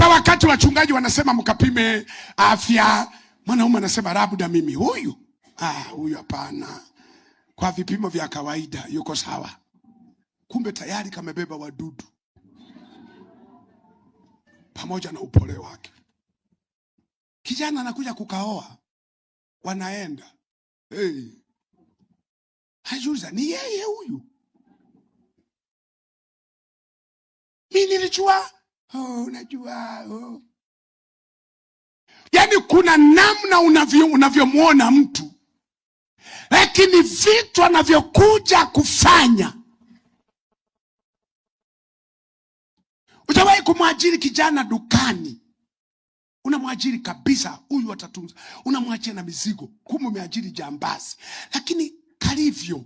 Hata wakati wachungaji wanasema mkapime afya, mwanaume anasema labda mimi huyu, huyu hapana, kwa vipimo vya kawaida yuko sawa. Kumbe tayari kamebeba wadudu pamoja na upole wake. Kijana anakuja kukaoa, wanaenda hey. Hajuza ni yeye huyu, mi nilijua. Oh, unajua oh. Yaani kuna namna unavyomwona mtu, lakini vitu anavyokuja kufanya. Hujawahi kumwajiri kijana dukani, unamwajiri kabisa, huyu atatunza, unamwachia na mizigo, kumbe umeajiri jambazi, lakini kalivyo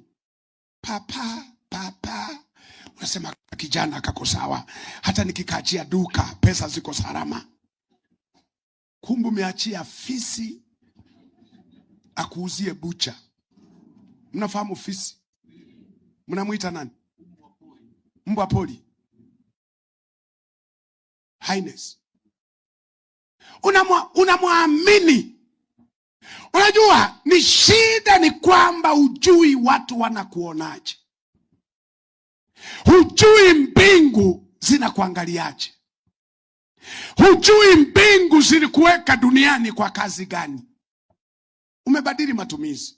papa papa, unasema kijana kako sawa, hata nikikaachia duka pesa ziko salama. Kumbe umeachia fisi akuuzie bucha. Mnafahamu fisi? Mnamwita nani? Mbwa poli. Highness. Unamwamini. Unajua ni shida ni kwamba hujui watu wanakuonaje, hujui mbingu zinakuangaliaje, hujui mbingu zilikuweka duniani kwa kazi gani. Umebadili matumizi.